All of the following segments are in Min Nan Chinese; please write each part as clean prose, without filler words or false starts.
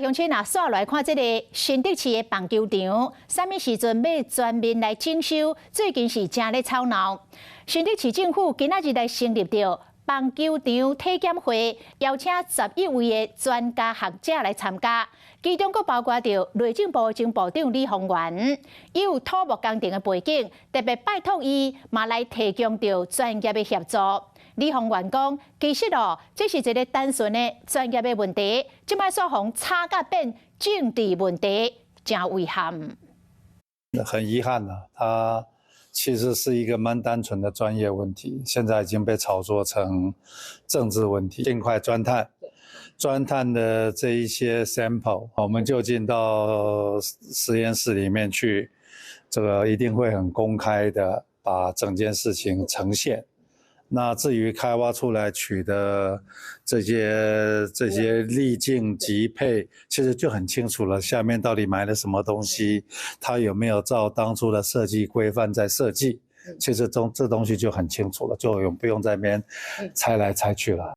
鄉親啊，煞來看這个新竹市的棒球場，啥物時陣欲全面來整修？最近是誠咧吵鬧。新竹市政府今仔日來成立著棒球場體檢會，邀請11位的專家學者來參加，其中閣包括著內政部前部長李鴻源，伊有土木工程的背景，特別拜託伊嘛來提供著專業的協助。李鴻源講，其實哦，這是一个單純的專業的問題，這擺煞予炒甲變政治問題，誠遺憾。很遺憾啊，他其實是一個蠻單純的專業問題，現在已經被炒作成政治問題。盡快鑽探，鑽探的這一些 sample，我們就進到實驗室裡面去，這個一定會很公開的把整件事情呈現。那至於開挖出來取的這些粒徑級配，其實就很清楚了，下面到底埋了什麼東西，它有沒有照當初的設計規範在設計，其實這東西就很清楚了，就不用在那邊猜來猜去了。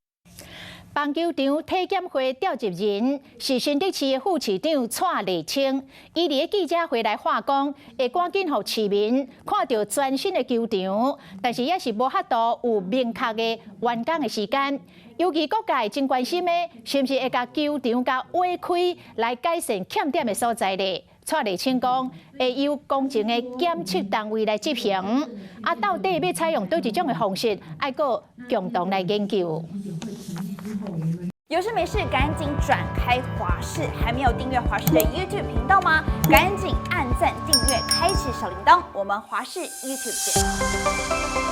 棒球場體檢會召集人是新竹市的副市長蔡麗清，伊佇記者會來話講，會趕緊予市民看著全新的球場，但是也是無法度有明確的完工的時間。尤其各界真關心的，是毋是會共球場共挖開來改善欠點的所在咧？蔡麗清講，會由工程的檢測單位來執行。啊，到底欲採用佗一種的方式，愛閣共同來研究。有事沒事，趕緊轉開華視，還沒有訂閱華視的 YouTube 頻道嗎？趕緊按讚、訂閱、開啟小鈴鐺，我們華視 YouTube 見。